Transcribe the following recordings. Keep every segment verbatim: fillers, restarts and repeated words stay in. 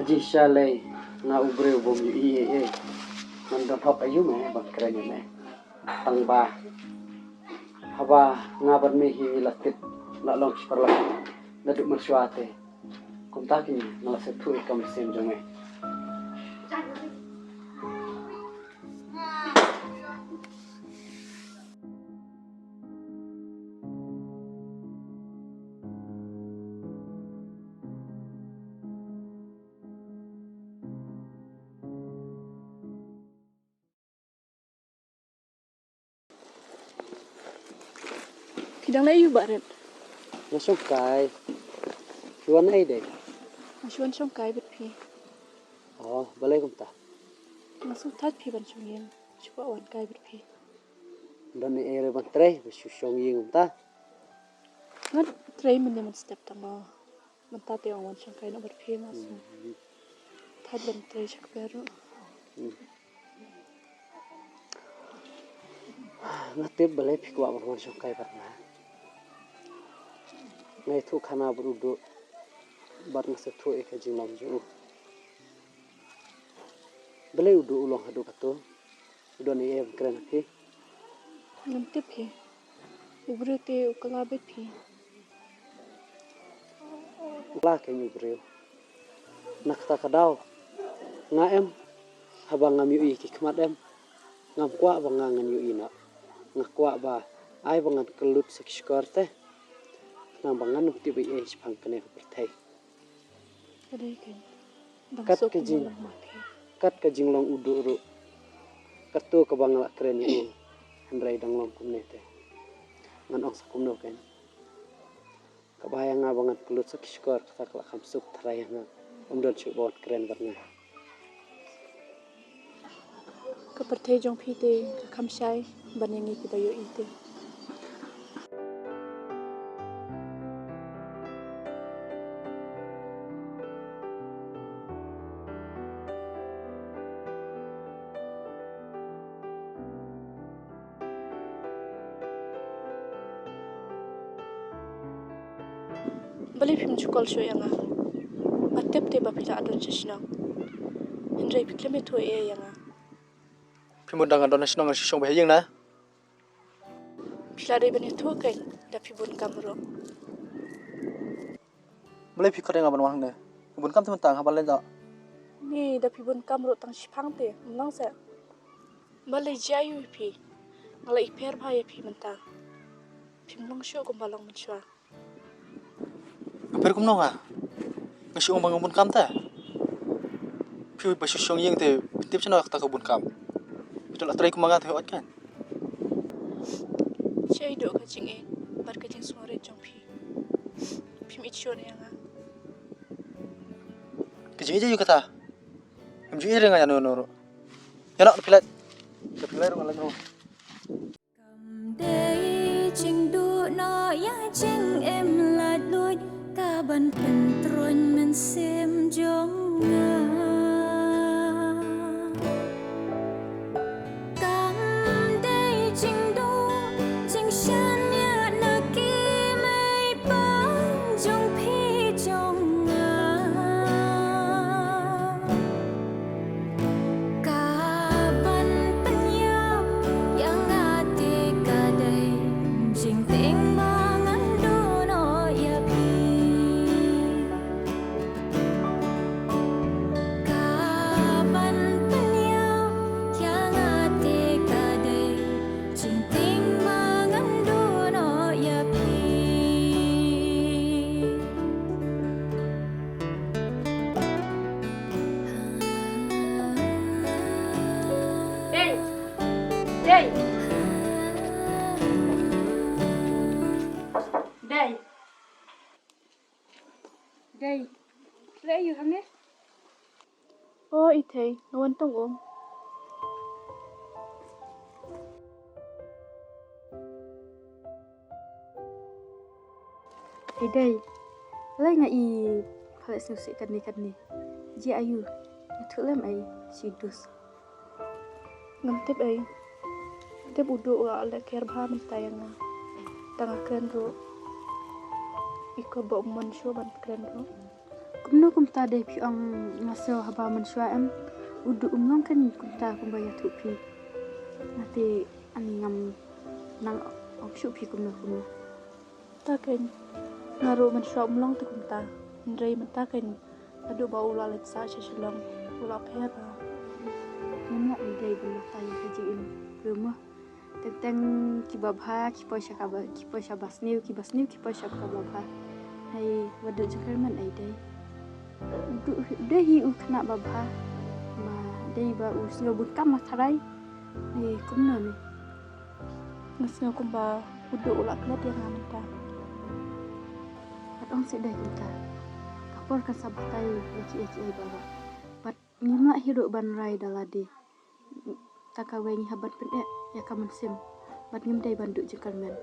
Jingshisha lei nga u briew bym ïohi ei ei. Ngan don hok aïu me ban kren ïa me. Tang ba haba nga bad me hi ngi la tip la long shi paralok naduh mynshuwa te. Kumta kine nga la sngewthuh ïa ka mynsiem jong me. Phi dang leh aïu bah Rit? Nga shongkai. Phi wan ei dei? Nga shu wan shongkai bad phi. Oh, balei kumta? Nga sngewthuh phi ban shong ïing, shu kwah wan kai bad phi. Don ei ei re ban trei ba shu shong ïing kumta? Nga trei mynne mynstep tang ba mynta te ong wan shongkai noh bad phi nga sngewthuh ban trei shakber ruh. Hmm. Nga tip balei phi kwah ban wan shongkai bad nga. Nga ïathuh khana bad u Duh bad nga sngewthuh ïa ka jinglong jong u. Balei u Duh u long haduh kato? U don ei ei ban kren ha phi? Ngam tip hi. U briew te u kylla beit phi. U kylla kein u briew. Na kata ka daw nga em, haba ngam ïohi ki khmat em, ngam kwah ba nga ngan ïohi noh. Nga kwah ba ai ba ngan kyllut sa ki shkor te, khnang ba ngan ym tip ei ei shaphang kane ka pyrthei. Ka dei kein. Kat ka jing, kat ka jinglong u Duh ruh, kato kaba nga la kren ïa u. Hynrei dang long kumne te ngan ong sa kumno kein. Kaba ïa nga ba ngan kyllut sa ki shkor kata ka la kham suk tharai ïa nga. Ym don shuh ba wan kren bad nga. Ka pyrthei jong phi te ka kham shai ban ïa ngi kiba ïohi te. Balei phim ju call shuh ïa nga? Nga tip te ba phi la don sha shnong. Hynrei phi khlem ïathuh ei ei ïa nga. Phi mut dang don sha shnong, nga shu shong beit ha ïing na. Phi la dei ban ïathuh kein da phi bun kam ruh. Balei phi khot ïa nga ban wan hangne? Bun kam te mynta nga hap ban leit noh. Ni da phi bun kam ruh tang shiphang te, ym long seh. Balei jia ïa phi? Nga la ïapher bha ïa phi mynta. Phim long shuh kumba long mynshuwa. Nga pher kumno nga? Nga shu ong ba nga bun kam te. Phi ba shu shong ïing te phi tip shano kata ka bun kam. Phi la trei kumba nga te hooid kan. Shaei duh ka jingïeit bad ka jingsngewrit jong phi. Phim ïeit shuh ïa nga. Ka jingïeit aïu kata? Phim ju ïeit ïa nga ïano ïano ruh. Ïano phi leit. Phi leit ruh nga leit ruh. Kam dei jingduh noh ïa jingim laitluid ka ban pyntroiñ mynsiem jong nga. Kam dei jingduh jingshaniah na ki mei pa jong phi jong nga. Ka ban pynïap ïa nga te ka dei jingtieng ba ngan duh noh ïa phi. Ka ban pynïap ïa nga te ka dei jingtieng ba ngan duh noh ïa phi. Dei. Dei. Dei. Dei. Leh aïu hangne? O i thei, nga wan tang um. Ei dei, balei nga i khleh sngewsih katne katne? Jia aïu? Ïathuh lem ei, shi dus. Ngam tip ei. Tip u Duh u la leh kiar bha mynta ïa nga. Tang nga kren ruh, i ko ba um mon shuh ban kren ruh. Ko Kumno kumta dei phi ong nga sngewthuh haba mynshuwa em u Duh um long kein kumta kumba ïathuh phi. Nga te ani ngam nang ong shuh phi kumno kumno. Ta kein nga ruh mynshuwa um long te kumta. Hynrei mynta kein haduh ba u la leit sah sha Shillong u la pher. Ngim lah ïa dei ban batai ïa ka jingim briew mo. Teng teng kiba bha ki poi sha kaba, ki poi sha ba sniew, kiba sniew ki poi sha kaba bha. Hei, wat duh jingkyrmen ei dei. Duh, dei hi u khynnah ba bha. Ma dei ba u sngew bun kam ma tharai. Hei, kumno ne? Nga sngew kumba u Duh u la klet ïa nga mynta. Bad ong seh dei kumta. Ka por kan sa batai ïa kiei kiei baroh. Bad ngim lah hi ruh ban rai da lade. Ta kawei ngi hap ban pyneh ïa ka mynsiem bad ngim dei ban duh jingkyrmen.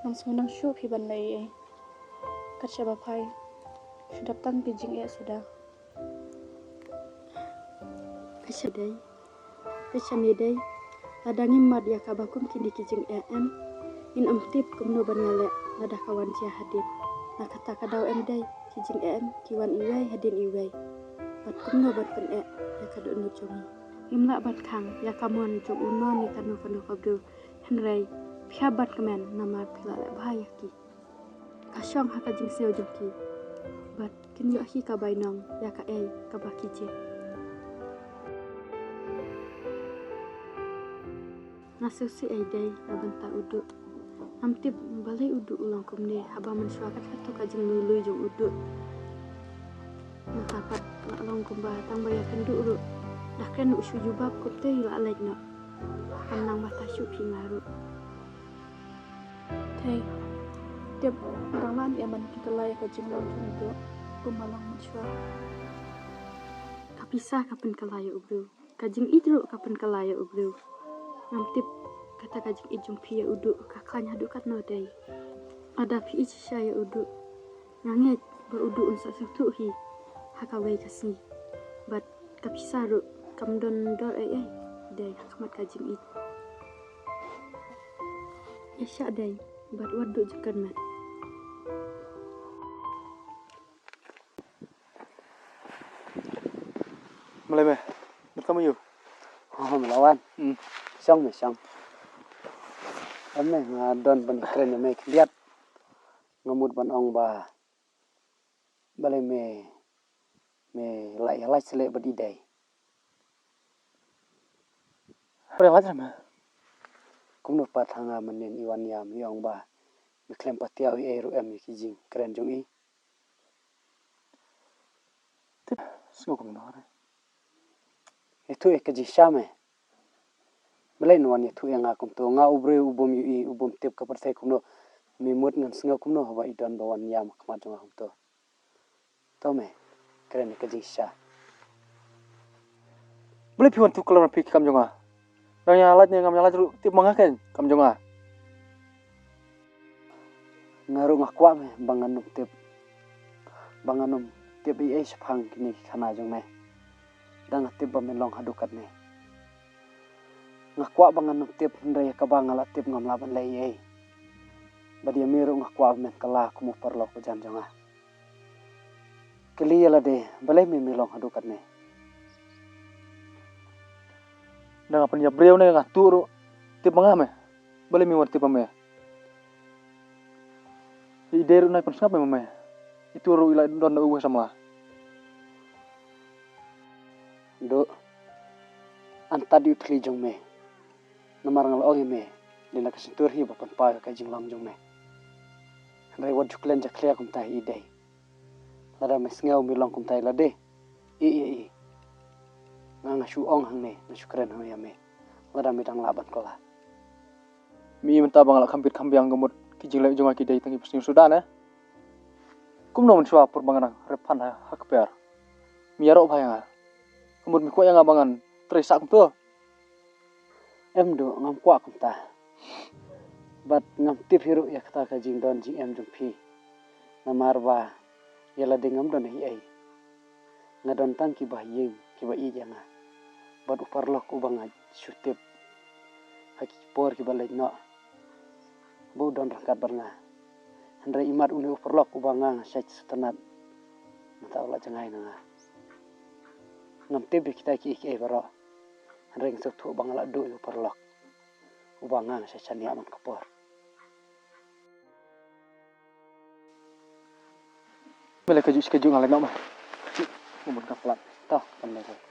Ngam sngewthuh shuh phi ban leh ei ei. Kat shaba phai shu dap tang ki jingeh suda. Ka sha dei, ka shane dei. Lada ngim mad ïa kaba kum kine ki jingeh em, ngin ym tip kumno ban ïaleh lada ka wan jia hadien. Na kata ka daw em dei ki jingeh em ki wan iwei hadien iwei. Bad kumno ban pyneh ïa ka dohnud jong ngi. Ngim lah ban khang ïa ka mon jong uno ne kano kano ka briew. Hynrei phi hap ban kmen namar phi la leh bha ïa ki. Ka shong ha ka jingsngew jong ki. Bad kin ïoh hi ka bainong ïa kaei kaba ki jied. Nga sngewsih ei dei na bynta u Duh. Ngam tip balei u Duh u long kumne haba mynshuwa kat hato ka jinglui lui jong u Duh. Nangta pat la long kumba tang ba ïakynduh ruh da kren u shu jubab kumte la leit noh. Kam nang batai shuh phi nga ruh. Thei, tip dang lah em ban pynkylla ïa ka jinglong jong u Duh kumba long mynshuwa. Ka pisa ka pynkylla ïa u briew. Ka jingïeit ruh ka pynkylla ïa u briew. Ngam tip kata ka jingïeit jong phi ïa u Duh ka khlaiñ haduh katno dei. Lada phi ïeit shisha ïa u Duh, nga ngeit ba u Duh un sa sngewthuh hi ha kawei ka sngi. Bad ka pisa ruh kam don dor ei ei dei ha khmat ka jingïeit. Ïa shah dei bad wat duh jingkyrmen. Malei me, nut kam yu. Oh, me la wan. Hmm. Shong me shong. Em me nga don ban kren me khyndiat. Nga mut ban ong ba balei me, me la ïa lait sele bad i dei. Pre wat me. Kumno pat ha nga mynnin i wan ïam i ong ba me khlem pat ïa u ei ruh em ïa ki jingkren jong i. Tip, sngew kumno re. Ïathuh ïa ka jingshisha me. Balei ngan ïathuh ïa nga kumto, nga u briew u bym ïohi u bym tip ka pyrthei kumno. Me mut ngan sngew kumno haba i don ba wan ïam ha khmat jong nga kumto. To me kren ïa ka jingshisha. Balei phi wan tu khlem phi kam jong nga. Dang ïa lait ne ngam ïa lait ruh tip ma nga kein kam jong nga. Nga ruh nga kwah me ba ngan ym tip. Ba ngan ym tip ei ei shaphang kine ki khana jong me. Dang nga tip ba me long haduh katne. Nga kwah ba ngan ym tip hynrei ïa kaba nga la tip ngam lah ban leh ei ei. Bad ïa me ruh nga kwah ba men kylla kum u paralok ba jan jong nga. Kylli ïa lade balei me me long haduh katne. Dang nga pynïap briew ne nga tuh ruh tip ma nga me. Balei me wan tip ma me. Ïa i dei ruh nai pynsngap me ma me. Itu ruh i la don da uwei samla. Duh. An tad ïa u thli jong me. Namar nga la ong ïa me. Lei na ka shyntur hi ba pynpaw ïa ka jinglong jong me. Hynrei wat ju klet jakhlia kumta ïa i dei. Lada me sngew me long kumta ïa lade. I i i. Nga nga shu ong hangne, nga shu kren hangne ïa me. Lada me dang lah ban kylla. Me i mynta ba nga la kham bit kham biang ka mut ki jingleh jong nga ki dei tang ki pyrshing suda ne. Kumno mynshuwa por ba nga dang rep phan ha, ha kper. Me ïaroh bha ïa nga. Ka mut me kwah ïa nga ba ngan trei sah kumto. Em Duh, ngam kwah kumta. Bad ngam tip hi ruh ïa kata ka jingdon jingem jong phi. Namar ba ïa lade ngam don ei ei. Nga don tang kiba ha ïing kiba ïeit ïa nga. Bad u paralok uba nga shu tip ha ki por kiba leit noh. Ba u don ryngkat bad nga. Hynrei imat une u paralok uba nga nga shait sngewtynnat, mynta u la jngai na nga. Ngam tip ïa kita kiei kiei baroh, hynrei nga sngewthuh ba nga la duh ïa u paralok uba nga nga shait shaniah man ka por. Mele ka juh, ka juh nga la noh ma. Ka bun ka plat. To, kam lei.